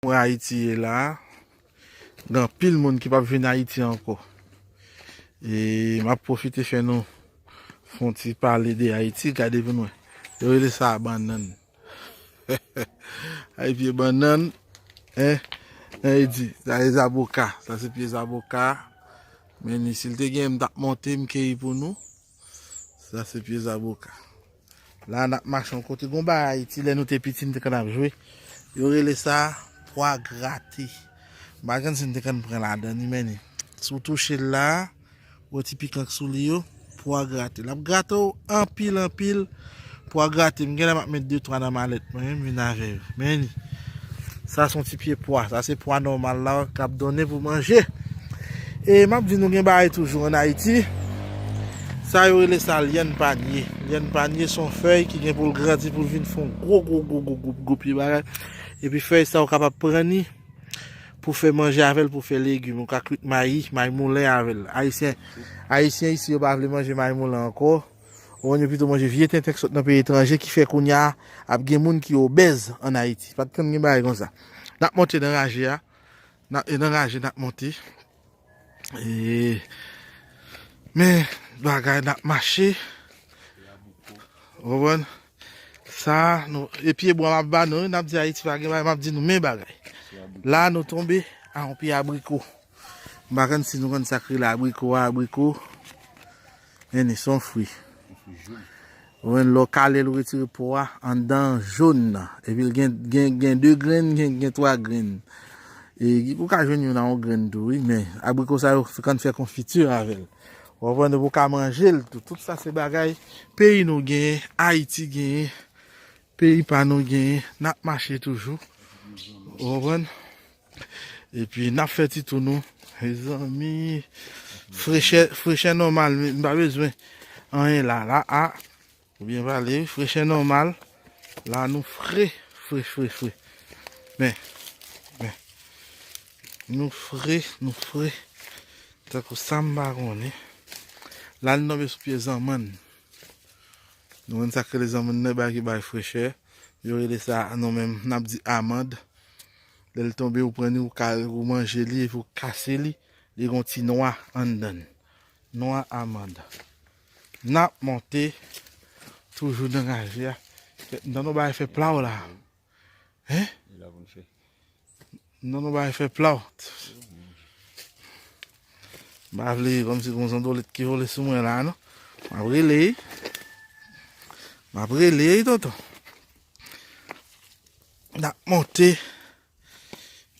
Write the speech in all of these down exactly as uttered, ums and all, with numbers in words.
Mwen Ayiti ye la, gen anpil moun ki p ap vin Ayiti ankò. E m ap pwofite fè nou fè yon ti pale de Ayiti, gade pou nou wè. Yo rele sa bannann. Ay pye bannann, en, en, e di, sa e zaboka, sa se pye zaboka. Men ni si l te gen, m t ap monte, m keyi pou nou. Sa se pye zaboka. La n ap mache yon kote. Gon bagay Ayiti, lè nou te piti, n te konn ap jwe. Yo rele sa pwa grate. M pa konn si n te konn pran ladan li, men ni. Si w touche l la, wè ti pikan k sou li yo, pwa grate. L ap grate w anpil, anpil. Pwa grate, m genlè m ap met de twa nan malèt mwen, m vin avè yo. Men ni. Sa se yon ti pye pwa. Sa se pwa nòmal la, k ap donnen pou manje. E m ap di nou gen bagay toujou ann Ayiti. Sa yo rele sa lyann panye. Lyann panye se yon fèy ki gen pou l grandi, pou l vin fè yon gwo, gwo, gwo, gwo, gwo, gwo pye bagay. Epi fèy sa ou kapab pran ni pou fè manje avè l, pou fè legim. Ou ka kwit mayi, mayi moulen avè l. Ayisyen, Ayisyen isi yo pa vle manje mayi moulen ankò. Ou konn yo pito manje vye tenten k sot nan peyi etranje ki fè kounye a ap gen moun ki obèz ann Ayiti. Pa t konn gen bagay konsa. N ap monte nan raje a. N ap, e nan raje n ap monte. E, men bagay n ap mache. Ou konprann? Sa, nou, e pye bwa m ap ba nou, n ap di Ayiti pa gen bagay, m ap di nou men bagay. La, nou tonbe a yon pye abriko. M pa konn si nou konn sa k rele abriko a, abriko. Men ni se yon fwi. Ou konn lè w kale l, ou retire po a, anndan an jòn nan. Epi l gen, gen, gen de grenn, gen, gen twa grenn. E ou ka jwenn youn a yon grenn tou, wi, men abriko sa yo konn fè konfiti avè l. Ou konprann, ou ka manje l tou. Tout sa se bagay peyi nou genyen, Ayiti genyen, peyi pa nou genyen, n ap mache toujou. Ou konprann? Epi n ap fè ti tou nou. Mezanmi, frechè, frechè nòmal, m pa bezwen anyen la, la, a. Ou byen pale, wi, frechè nòmal. La nou fre, fre, fre, fre. Men, men. Nou fre, nou fre. Tankou sa m pa konnen. La n tonbe sou pye zanmann. Nou konn sa k rele zanmann nan, bagay ki bay frechè. Yo rele sa, nou menm, n ap di amann. Lè l tonbe, ou pran li, ou ka, ou manje li, epi ou kase li, li gon ti nwa anndan l. Nwa amann. N ap monte toujou nan raje a. Kèt, m tande yon bagay fè plaw la. Hein? Non, non, bagay fè plaw. M pa vle kòmsi gon zandolit ki vole sou mwen la, non. M ap rele. M ap rele, tonton. N ap monte.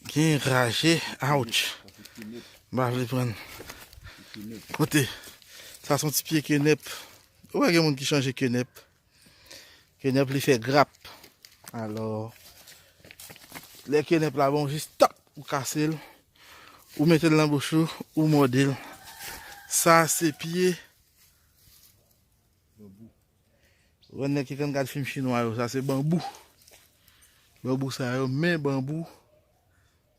Gen raje, ouch. M pa vle pran. Kote? Sa se yon ti pye kenèp. Ou wè gen moun ki chanje kenèp. Kenèp li fè grap. Alò, lè kenèp la bon, jis tak, ou kase l, ou mete l nan bouch ou, ou mòde l. Sa se pye. Ou wè nèg ki konn gad fim chinwa yo, sa se banbou. Banbou sa yo, men banbou.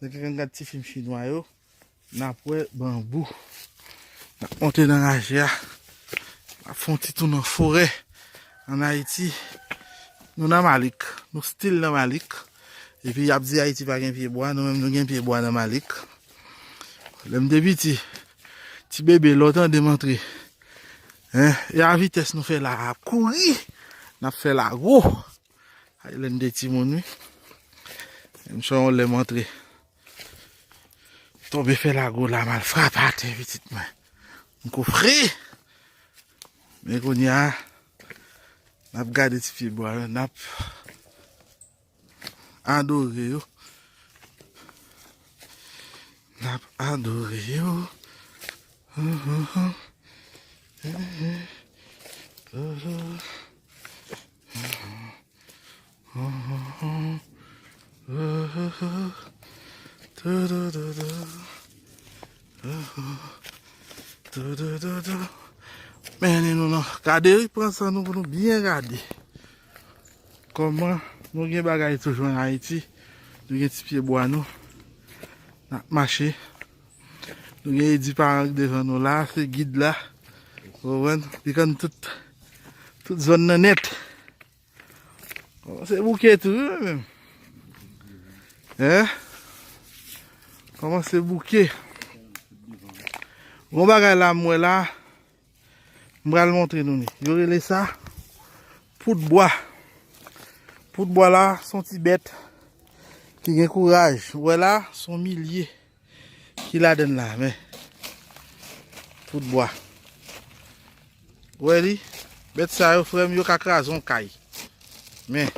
Nèg ki konn gad ti fim chinwa yo, n ap wè banbou. N ap monte nan raje a. N ap fè yon ti tou nan forè. Ann Ayiti, nou nan Malik. Nou still nan Malik. Epi y ap di Ayiti pa gen pye bwa, nou menm nou gen pye bwa nan Malik. Lè m te piti, ti bebe, lè w tande m antre, en, e a vitès nou fè la, ap kouri, n ap fè lago. Ay, lè n te timoun, wi. M sonje yon lè m antre. Tonbe fè lago la, m al frape atè, pitit mwen. M koufre. Men kounye a, n ap gade ti pye bwa yo, n ap adore yo. N ap adore yo. Men nou nan, gade wi, pran san nou pou nou byen gade. Kòman nou gen bagay toujou ann Ayiti, nou gen ti pye bwa nou, n ap mache. Nou gen Edi Paran k devan nou la, se gid la. Ou konprann? Li konn tout, tout zòn nan nèt. Se bouke tou, wi, menm. Hein? Kòmanse bouke. Gon bagay la m wè la. M pral montre nou li. Yo rele sa poud bwa. Poud bwa la, se yon ti bèt ki gen kouraj. Ou wè la, se yon milye ki ladann la, men. Poud bwa. Ou wè li? Bèt sa yo, frè m, yo ka kraze yon kay. Men.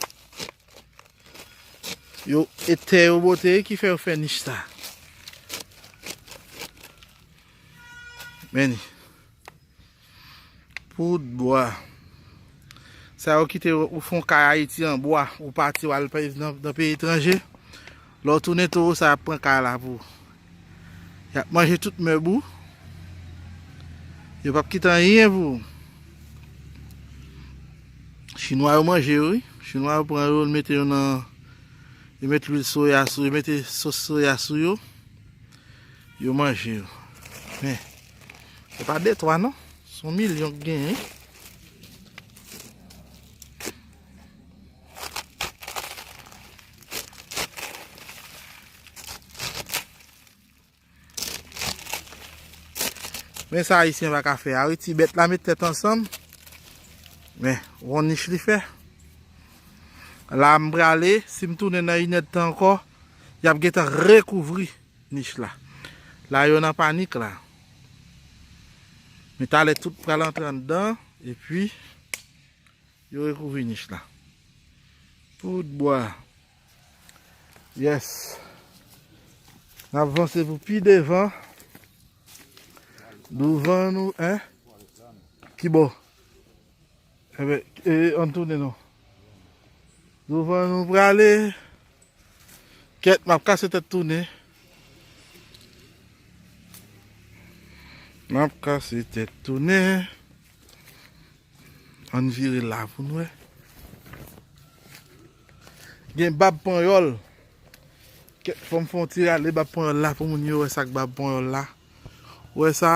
Yo, e tè yo bote ki fè yo fè nich sa. Men li. Poud bwa. Sa yo kite ou fè yon kay Ayiti an bwa, ou pati w al pe-, nan, nan peyi etranje. Lè w tounen, towo sa y ap pran kay la pou ou. Y ap manje tout mèb ou. Yo p ap kite anyen pou ou. Chinwa yo manje yo, wi. Chinwa yo pran yo, mete yo nan, yo met lwil soya sou, yo mete sos soya sou yo. Yo manje yo. Men, se pa de twa non. Se yon milyon k genyen, wi. Men sa Ayisyen pa ka fè a, wi. Ti bèt la met tèt ansanm. Men, yon nich li fè. La m prale, si m tounen nan inèdtan ankò, y ap gentan rekouvri nich la. La yo nan panik la. Men talè tout pral antre anndan, epi yo rekouvri nich la. Poud bwa. Yes. N ap vanse pou pi devan. Douvan nou, en? Ki bò? Enben, e, ann tounen non. Douvan nou prale. Kèt, m ap kase tèt tounen. M ap kase tèt tounen. Ann vire la pou n wè. Gen bab panyòl. Kèt, fò m fè yon ti rale bab panyòl la pou moun yo wè sa k bab panyòl la. Ou wè sa?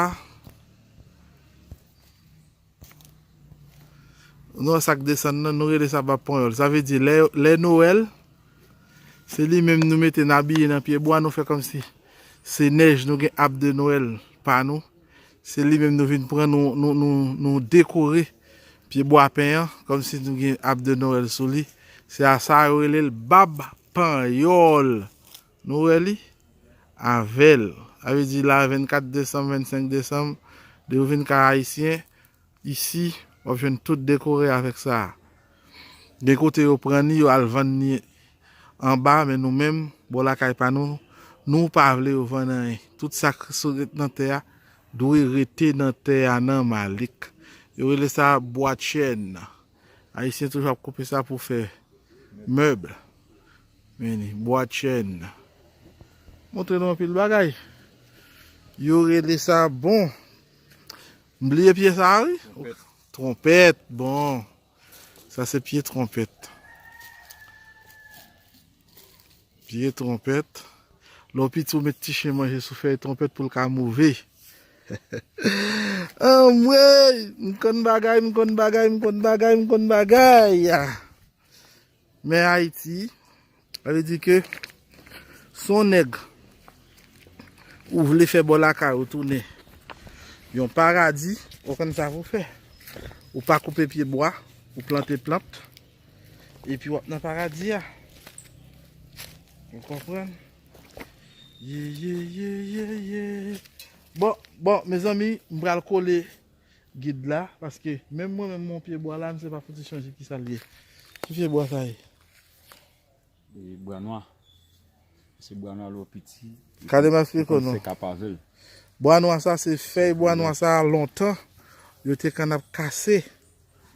Nou wè sa k desann nan, nou rele sa bab panyòl. Sa vle di lè, lè Nwèl, se li menm nou mete n abiye nan pye bwa, nou fè kòmsi se nèj, nou gen ab de Nwèl pa nou. Se li menm nou vin pran, nou, nou, nou, nou dekore pye bwa pen an, kòmsi nou gen ab de Nwèl sou li. Se a sa yo rele l bab panyòl. Nou wè li? Avè l. Sa vle di la, vennkat desanm, vennsenk desanm, depi w vin ka Ayisyen, isi, w ap jwenn tout dekore avèk sa. Gen kote yo pran ni, yo al vann ni anba, men nou menm, bò lakay pa nou, nou pa vle yo vann anyen. Tout sa k sou ret nan tè a, dwe rete nan tè a nan malik. Yo rele sa bwa chèn. Ayisyen toujou ap koupe sa pou fè mèb. Men li, bwa chèn. Montre nou anpil bagay. Yo rele sa bon. M bliye pye sa a, wi. Twonpèt. Twonpèt, bon. Sa se pye twonpèt. Pye twonpèt. Lè w piti, w met ti chen manje sou fèy twonpèt pou l ka move. Anmwey! M konn bagay, m konn bagay, m konn bagay, m konn bagay. Men Ayiti, sa vle di ke si w nèg ou vle fè bò lakay ou tounen yon paradi, ou konn sa pou fè. Ou pa koupe pye bwa, ou plante plant, epi w ap nan paradi a. Ou konprann? Ye, ye, ye, ye, ye. Bon, bon, mezanmi, m pral kole gid la, paske menm mwen menm, yon pye bwa la, m se pa fouti chonje kisa l ye. Ki pye bwa sa ye? E bwa nwa. Se bwa nwa lè w piti. Gade m eksplike w non. Fè kap avè l. Bwa nwa sa, se fèy bwa nwa sa, lontan, yo te konn ap kase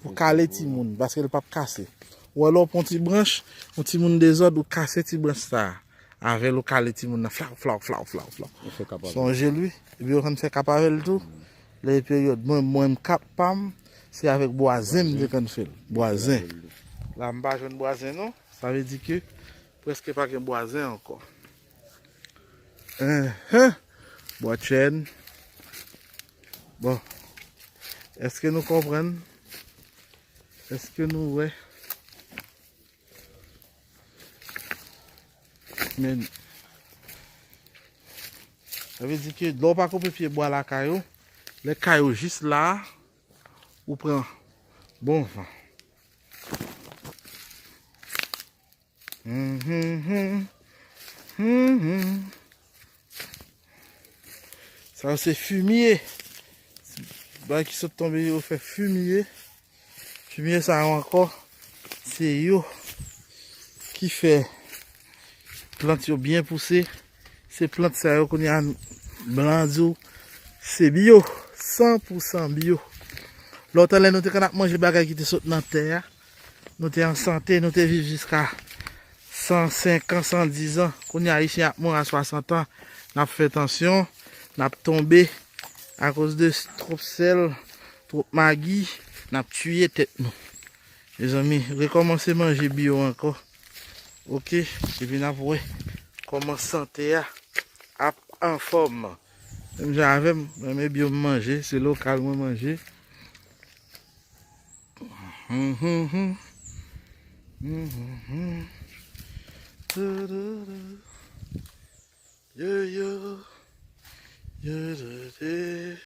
pou kale timoun, paske l p ap kase. Ou wè lè w pran ti branch, yon timoun dezòd, ou kase ti branch sa a. Avè l, ou kale timoun nan, flaw, flaw, flaw, flaw, flaw. Ou fè kap avè l. Sonje l, wi. Epi yo konn fè kap avè l tou. Lè peryòd, mwen, mwen, m kap pa m, se avèk bwazen m te konn fè l. Bwazen. La, m pa jwenn bwazen, non. Sa vle di ke prèske pa gen bwazen ankò. Enhen. Bwa chèn. Bon. Èske nou konprann? Èske nou wè? Men, Sa vle di ke lè w pa koupe pye bwa lakay ou, lè kay ou jis la, ou pran bon van. Mhm, mhm, mhm. Sa yo se fimye. Bagay ki sot tonbe yo fè fimye. Fimye sa yo ankò, se yo ki fè plant yo byen pouse. Se plant sa yo kounye a blan di w se bio, san pou san bio. Lontan lè nou te konn ap manje bagay ki te sot nan tè a, nou te an sante, nou te viv jiska san senk an, san diz an. Kounye a, Ayisyen ap mouri a swasant an, n ap fè tansyon, n ap tonbe akoz de twòp sèl, twòp magi, n ap tiye tèt nou. Mezanmi, rekòmanse manje bio ankò. Oke, epi n ap wè kòman sante a ap anfòm. Menm jan avè m, mwen renmen bio m manje, se lokal mwen manje. Mhm, mhm. Mhm, mhm. Yo, yo. Yo, yo, yo.